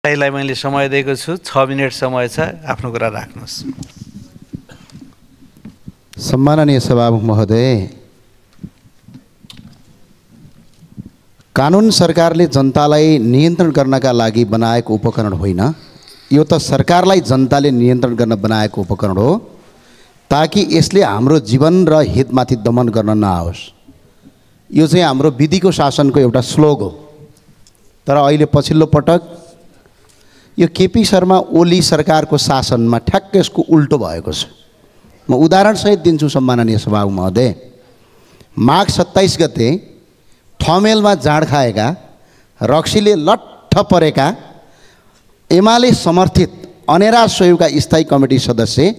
लाई मैले समय दिएको छु 6 मिनेट समय छ आफ्नो कुरा राख्नुस्। सम्माननीय सभामुख महोदय, कानुन सरकारले जनतालाई नियन्त्रण गर्नका लागि बनाएको उपकरण होइन, यो त सरकारलाई जनताले नियन्त्रण गर्न बनाएको उपकरण हो ताकि यसले हाम्रो जीवन र हितमाथि दमन गर्न नआओस्। यो चाहिँ हाम्रो विधिको शासनको एउटा श्लोक हो। तर अहिले पछिल्लो पटक यो केपी शर्मा ओली सरकारको शासनमा ठ्याक्कै यसको उल्टो भएको छ। म उदाहरणसहित दिन्छु सम्माननीय सभामुख महोदय। माघ 27 गते ठमेलमा जाँड खाएका, रक्सीले लट्ठ परेका एमाले समर्थित अनेरा सहयोगका स्थायी कमिटी सदस्य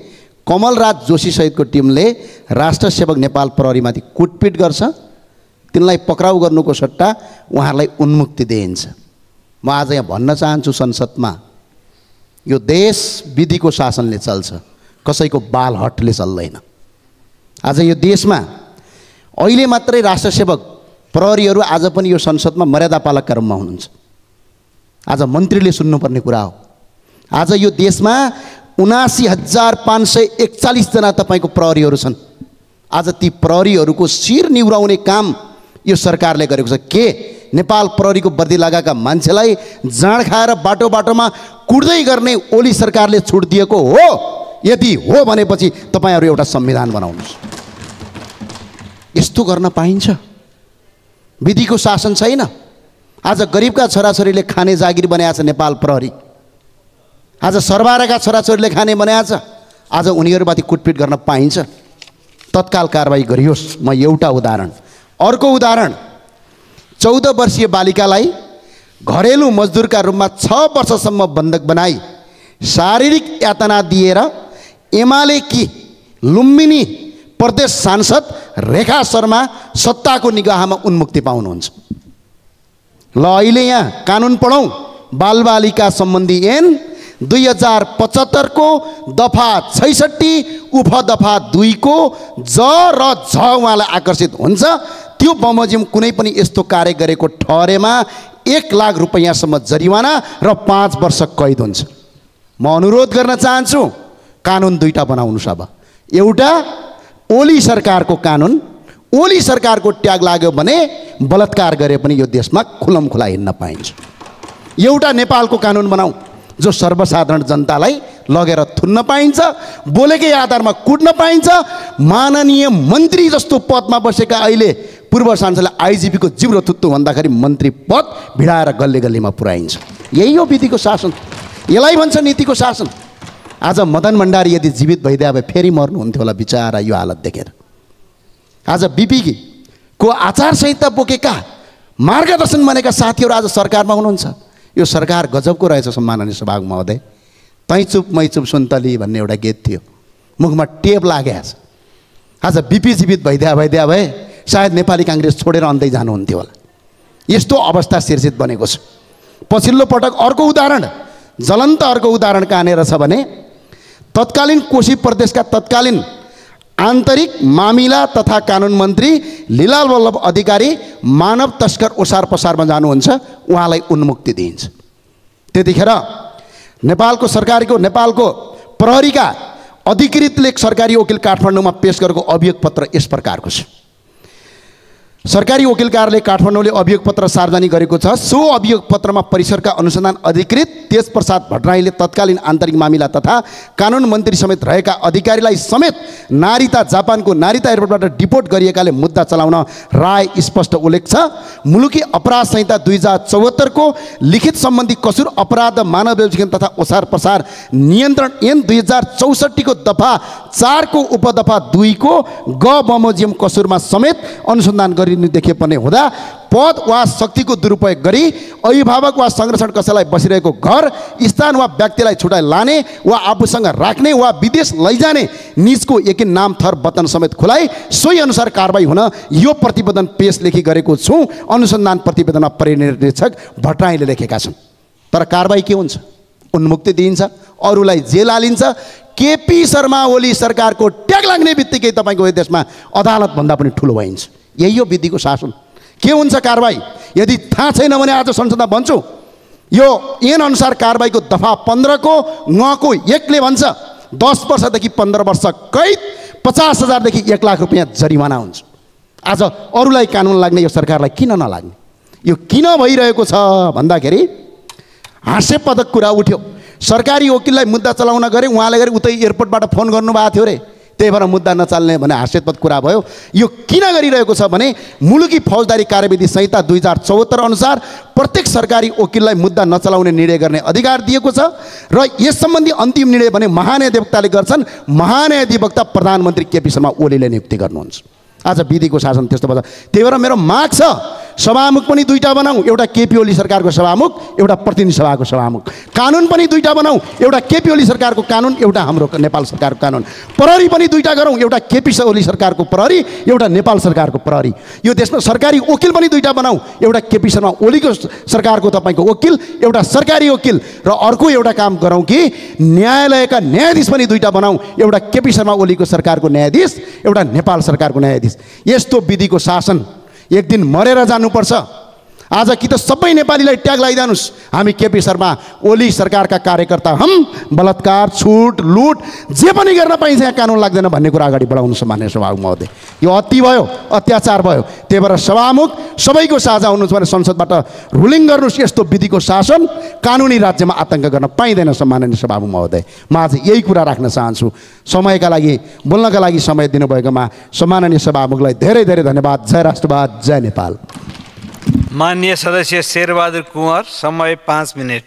कमलराज जोशी सहितको टिमले राष्ट्रसेवक नेपाल प्रहरीमाथि कुटपिट गर्छ। तिनलाई पक्राउ गर्नुको सट्टा उहाँहरूलाई उन्मुक्ति दिइन्छ। म आज यहाँ भन्न चाहन्छु, संसदमा यो देश विधिको शासनले चल्छ, कसैको बाल हटले चल्दैन। आज यो देशमा अहिले मात्रै राष्ट्रसेवक प्रहरीहरू आज पनि यो संसदमा मर्यादा पालकका रूपमा हुनुहुन्छ। आज मन्त्रीले सुन्नुपर्ने कुरा हो। आज यो देशमा 79,541 जना तपाईँको प्रहरीहरू छन्। आज ती प्रहरीहरूको शिर निहुराउने काम यो सरकारले गरेको छ। के नेपाल प्रहरीको वर्दी लगाएका मान्छेलाई जाँड खाएर बाटो बाटोमा कुट्दै गर्ने ओली सरकारले छुट दिएको हो? यदि हो भनेपछि तपाईँहरू एउटा संविधान बनाउनुहोस्। यस्तो गर्न पाइन्छ? विधिको शासन छैन। आज गरिबका छोराछोरीले खाने जागिर बनाएको छ नेपाल प्रहरी। आज सरबारेका छोराछोरीले खाने बनाएको छ। आज उनीहरूमाथि कुटपिट गर्न पाइन्छ? तत्काल कारबाही गरियोस्। म एउटा उदाहरण। अर्को उदाहरण, 14 वर्षीय बालिकालाई घरेलु मजदुरका रूपमा 6 वर्षसम्म बन्धक बनाई शारीरिक यातना दिएर एमालेकी लुम्बिनी प्रदेश सांसद रेखा शर्मा सत्ताको निगाहमा उन्मुक्ति पाउनुहुन्छ। ल अहिले यहाँ कानुन पढौँ। बालबालिका सम्बन्धी ऐन 2075 को दफा 66 उप दफा 2 को ज र झ उहाँलाई आकर्षित हुन्छ। त्यो बमोजिम कुनै पनि यस्तो कार्य गरेको ठहरेमा 1 लाख रुपैयाँसम्म जरिवाना र 5 वर्ष कैद हुन्छ। म अनुरोध गर्न चाहन्छु, कानुन दुईटा बनाउनुहोस्। अब एउटा ओली सरकारको कानुन, ओली सरकारको ट्याग लाग्यो भने बलात्कार गरे पनि यो देशमा खुलमखुला हिँड्न पाइन्छ। एउटा नेपालको कानुन बनाऊ जो सर्वसाधारण जनतालाई लगेर थुन्न पाइन्छ, बोलेकै आधारमा कुट्न पाइन्छ। माननीय मन्त्री जस्तो पदमा बसेका अहिले पूर्व सांसदले आइजिपीको जिब्रो थुत्तु भन्दाखेरि मन्त्री पद भिडाएर गल्ली गल्लीमा पुर्याइन्छ। यही हो विधिको शासन। यसलाई भन्छ नीतिको शासन। आज मदन भण्डारी यदि जीवित भइदिए भए फेरि मर्नुहुन्थ्यो होला बिचारा यो हालत देखेर। आज बिपी को आचार संहिता बोकेका, मार्गदर्शन बनेका साथीहरू आज सरकारमा हुनुहुन्छ। यो सरकार गजबको रहेछ सम्माननीय सभामुख महोदय। तै चुप मै चुप सुन्तली भन्ने एउटा गीत थियो, मुखमा टेप लागेको छ। आज बिपी जीवित भइदिया भए सायद नेपाली काङ्ग्रेस छोडेर अन्दै जानुहुन्थ्यो होला। यस्तो अवस्था सिर्जित बनेको छ। पछिल्लो पटक अर्को उदाहरण, ज्वलन्त अर्को उदाहरण कहाँनिर छ भने तत्कालीन कोशी प्रदेशका तत्कालीन आन्तरिक मामिला तथा कानुन मन्त्री लीलाल वल्लभ अधिकारी मानव तस्कर ओसार पसारमा जानुहुन्छ, उहाँलाई उन्मुक्ति दिइन्छ। त्यतिखेर नेपालको नेपालको प्रहरीका अधिकृतले सरकारी वकिल काठमाडौँमा पेश गरेको अभियोग पत्र यस प्रकारको छ। सरकारी वकिल कार्यालय काठमाडौँले अभियोग पत्र सार्वजनिक गरेको छ। सो अभियोग पत्रमा परिसरका अनुसन्धान अधिकृत तेज प्रसाद भट्टराईले तत्कालीन आन्तरिक मामिला तथा कानुन मन्त्री समेत रहेका अधिकारीलाई समेत नारिता जापानको नारिता एयरपोर्टबाट डिपोर्ट गरिएकाले मुद्दा चलाउन राय स्पष्ट उल्लेख छ। मुलुकी अपराध संहिता 2074 को लिखित सम्बन्धी कसुर अपराध मानव बेउजिगन तथा ओसार पसार नियन्त्रण ऐन 2064 को दफा 4 को उपदफा 2 को ग बमोजिम कसुरमा समेत अनुसन्धान देखिए पर्ने हुँदा पद वा शक्तिको दुरुपयोग गरी अभिभावक वा संरक्षण कसैलाई बसिरहेको घर, स्थान वा व्यक्तिलाई छुटाइ लाने वा आफूसँग राख्ने वा विदेश लैजाने निजको यकिन नाम थर वतन समेत खुलाइ सोही अनुसार कारबाही हुन यो प्रतिवेदन पेश लेखी गरेको छु। अनुसन्धान प्रतिवेदनमा परिनिर्देशक भट्टराईले लेखेका छन्। तर कारबाही के हुन्छ? उन्मुक्ति दिइन्छ, अरूलाई जेल हालिन्छ। केपी शर्मा ओली सरकारको ट्याग लाग्ने बित्तिकै तपाईँको यो देशमा अदालत भन्दा पनि ठुलो भइन्छ। यही हो विधिको शासन। के हुन्छ कारबाही? यदि थाहा छैन भने आज संसदमा भन्छु, यो ऐन अनुसार कारबाहीको दफा 15 को ङ को 1 ले भन्छ 10 वर्षदेखि 15 वर्ष कैद 50,000 देखि 1 लाख रुपैयाँ जरिवाना हुन्छ। आज अरूलाई कानुन लाग्ने यो सरकारलाई किन नलाग्ने? यो किन भइरहेको छ भन्दाखेरि हास्यपदक कुरा उठ्यो। सरकारी वकिललाई मुद्दा चलाउन गरे, उहाँले गरे उतै एयरपोर्टबाट फोन गर्नुभएको थियो रे, त्यही भएर मुद्दा नचाल्ने भने हास्यास्पद कुरा भयो। यो किन गरिरहेको छ भने मुलुकी फौजदारी कार्यविधि संहिता 2074 अनुसार प्रत्येक सरकारी वकिललाई मुद्दा नचलाउने निर्णय गर्ने अधिकार दिएको छ र यस सम्बन्धी अन्तिम निर्णय भने महान्यायाधिवक्ताले गर्छन्। महान्यायाधिवक्ता प्रधानमन्त्री केपी शर्मा ओलीले नियुक्ति गर्नुहुन्छ। आज विधिको शासन त्यस्तो भन्छ। त्यही भएर मेरो माग छ सभामुख पनि दुईटा बनाऊ, एउटा केपी ओली सरकारको सभामुख, एउटा प्रतिनिधि सभाको सभामुख। कानुन पनि दुईटा बनाऊ, एउटा केपी ओली सरकारको कानुन, एउटा हाम्रो नेपाल सरकारको कानुन। प्रहरी पनि दुईटा गरौँ, एउटा केपी ओली सरकारको प्रहरी, एउटा नेपाल सरकारको प्रहरी। यो देशमा सरकारी वकिल पनि दुईटा बनाऊ, एउटा केपी शर्मा ओलीको सरकारको तपाईँको वकिल, एउटा सरकारी वकिल, र अर्को एउटा काम गरौँ कि न्यायालयका न्यायाधीश पनि दुईटा बनाऊ, एउटा केपी शर्मा ओलीको सरकारको न्यायाधीश, एउटा नेपाल सरकारको न्यायाधीश। यस्तो विधिको शासन एक दिन मरेर जानुपर्छ। आज कि त सबै नेपालीलाई ट्याग लगाइदिनुहोस्, हामी केपी शर्मा ओली सरकारका कार्यकर्ता हम, बलात्कार, छुट, लुट जे पनि गर्न पाइन्छ यहाँ कानुन लाग्दैन भन्ने कुरा अगाडि बढाउनुहोस् मान्य सभामुख महोदय। यो अति भयो, अत्याचार भयो। त्यही भएर सभामुख सबैको साझा हुनुहुन्छ भने संसदबाट रुलिङ गर्नुहोस्। यस्तो विधिको शासन कानुनी राज्यमा आतङ्क गर्न पाइँदैन सम्माननीय सभामुख महोदय। म आज यही कुरा राख्न चाहन्छु। समयका लागि बोल्नका लागि समय दिनुभएकोमा सम्माननीय सभामुखलाई धेरै धेरै धन्यवाद। जय राष्ट्रवाद, जय नेपाल। माननीय सदस्य शेरबहादुर कुँवर, समय 5 मिनट।